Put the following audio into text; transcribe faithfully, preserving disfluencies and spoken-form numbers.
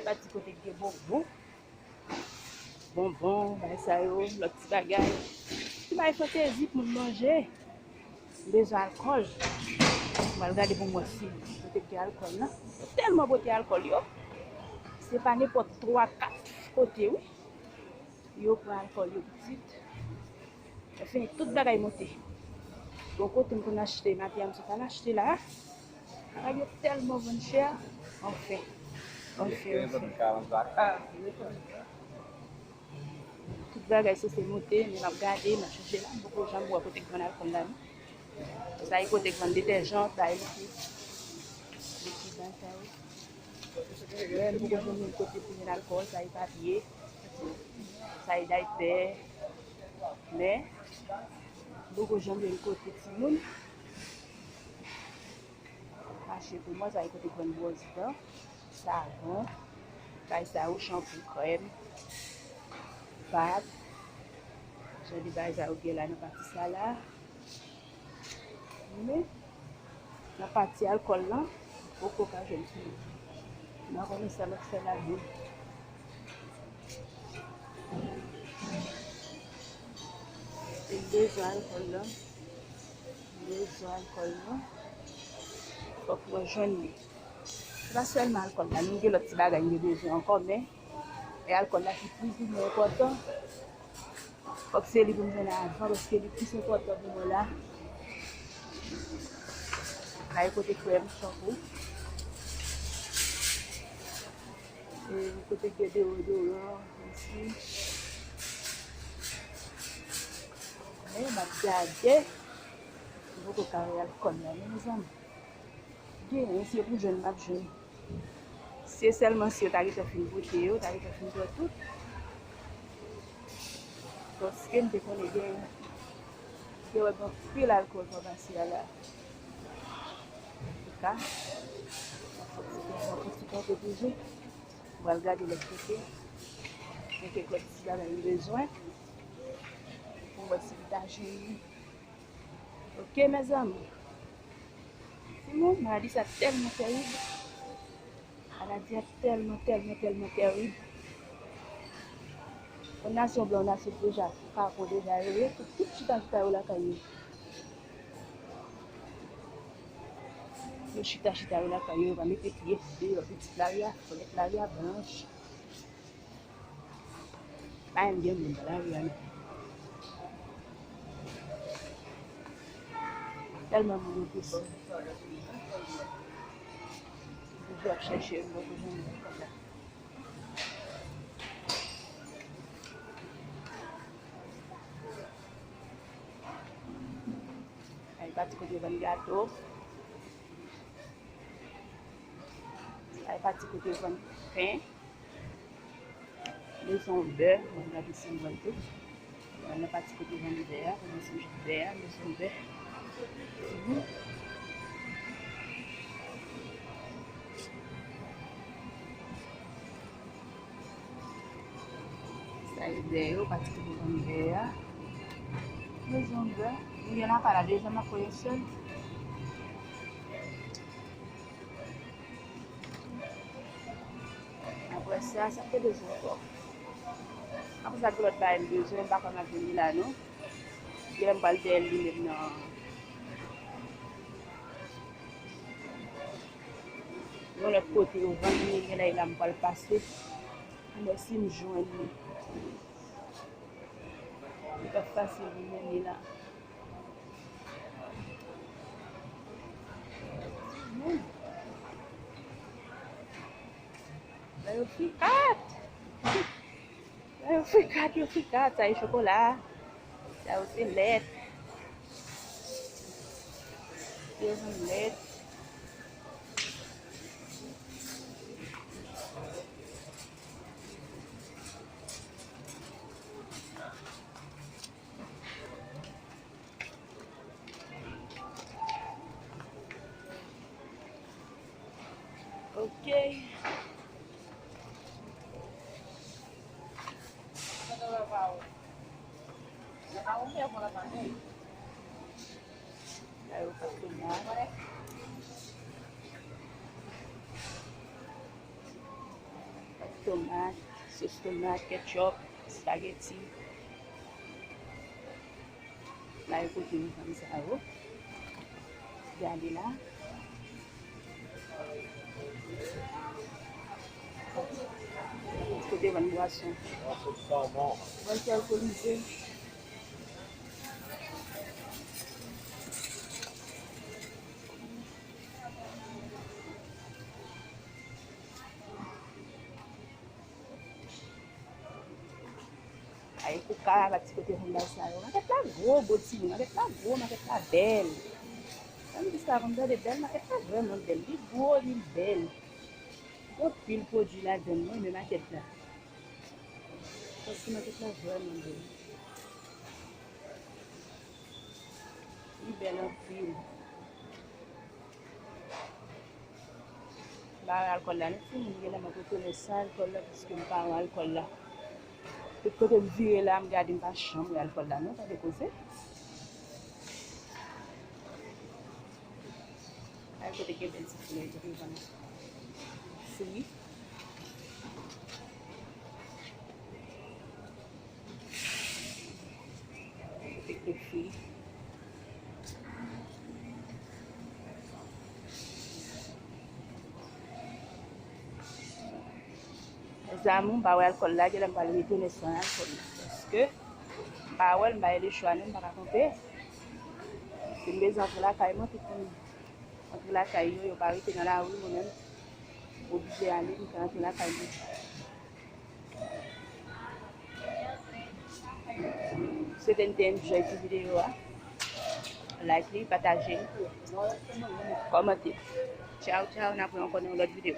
Pati kote k gen bonbon. Bonbon, bagay sa yo, lòt ti bagay. Ti bagay fantezi pou moun manje. M bezwen alkòl. M al gade pou m wè si kote k gen alkòl la. Yo tèlman pote alkòl yo. Se pa nenpòt twa, kat kote, wi. Yo pran alkòl yo pitit. Anfen, tout bagay monte. Bon, kote m konn achte, maten an, m sot al achte la. Bagay yo tèlman vann chè. Anfen, anfen, anfen. Tout bagay sanse monte, men m ap gade, m ap chèche la. M poko janm wè kote k vann alkòl la, non. Sa e kote k vann detèjan, sa e likid. Likid, sa yo. Men m poko jwenn youn kote pou jwenn alkòl, sa e papye, sa e daypè. Men, m poko janm jwenn kote timoun mache pou mwen, sa e kote k vann bwòs dan, savon, bagay sa yo, chanpou, krèm, pat, jan de bagay sa yo gen la nan pati sa la. Men, nan pati alkòl lan, m poko ka jwenn timoun. M pa konnen sa m ap fè ladan. M bezwen alkòl lan. M bezwen alkòl lan. Fòk mwen jwenn li. Se pa sèlman alkòl la, nou gen lòt ti bagay nou bezwen ankò, men e alkòl la ki plizoumwen enpòtan. Fòk se li pou m jwenn avan, paske li plis enpòtan pou mwen la. Kay kote krèm, chanpou. E kote gen deodoran, osi. Men, m ap gade. M poko ka wè alkòl la, non, mezanmi. Genyen, si yo pou jwenn, m ap jwenn. Si se sèlman si yo ta gentan fin pote yo, ta gentan fin pran tout. Paske m te konnen gen, gen wè gen anpil alkòl famasi a la. Antouka, m ap fè ti kanpe, fè ti kanpe toujou. M pral gade lòt kote. Gen kèk lòt ti bagay m bezwen. Pou m wè si m ta jwenn li. Ok, mezanmi. Timoun, maladi sa tèlman tèrib. Maladi a tèlman, tèlman, tèlman tèrib. Yon nasyon blan, yon nasyon deja, kapon deja, yo, yo tout, tout chita, chita yo lakay yo. Yo chita, chita yo lakay yo, yo pa mete pye deyò, pitit lari a, fenèt lari a blanch. Pa menm gen moun nan lari a, non. Tèlman moun yo pesi. Toujou ap chèche yon bò pou jwenn yon kòb la. Ay, pati kote vann gato. Ay, pati kote vann pen. Bezwen bè, mwen gade si mwen tou. Mwen nan pati kote vann bè a, mwen bezwen bè a, bezwen bè. Mhm. Sa e bè yo, pati kote vann bè a. Bezwen bè. Mwen gen lakay la deja, m ap pran yon sèl. Apre sa, sa m te bezwen ankò. Apre sa, gen lòt bagay m bezwen, m pa konn ap jwenn li la, non. Genlè m pral dèyè l li menm nan yon lòt kote yo vann li, genlè e la m pral pase. Ann wè si m jwenn li. Li pa fasil pou m jwenn li la. Yo frikat. Yo frikat, yo frikat. Sa e chokola. Sa yo se lèt. Yo vann lèt. Ok. Sa yo pa tou la. Sa Tomat, sos tomat, ketchup, spaghetti. La yo pote m fanm sa yo. Gade la. Kote vann bwason. Bwason alkolize. Ay, kou kara pa ti kote konn bay sa yo. Makèt la gwo, gwo timoun. Makèt la gwo, makèt la bèl. Sa m di sa, konn gade bèl, makèt la vrèman bèl. Li gwo, li bèl. Gen anpil pwodui ladan l, mwen renmen makèt la. Paske makèt la vrèman bèl. Li bèl anpil. M pa wè alkòl la non, timoun, genlè m ap retounen san alkòl la, paske m pa wè alkòl la. Tout kote m vire la, m gade, m pa janm wè alkòl la non, tande koze. Ay, kote gen bèl ti flè, kote yo vann fwi. Kote gen fwi. Mezanmi, m pa wè alkòl la, genlè m pral retounen san alkòl la. Paske m pa wè l, m pa gen lechwa non, m pa ka kanpe. Si m bezwen antre lakay mwen, tout moun antre lakay yo, yo pa rete nan lari, mwen menm, m oblije ale, m fè antre lakay mwen. Swete n te enjoy ti videyo a. Like li, pataje l, kòmante. Tchaw, tchaw, n ap wè ankò nan yon lòt videyo.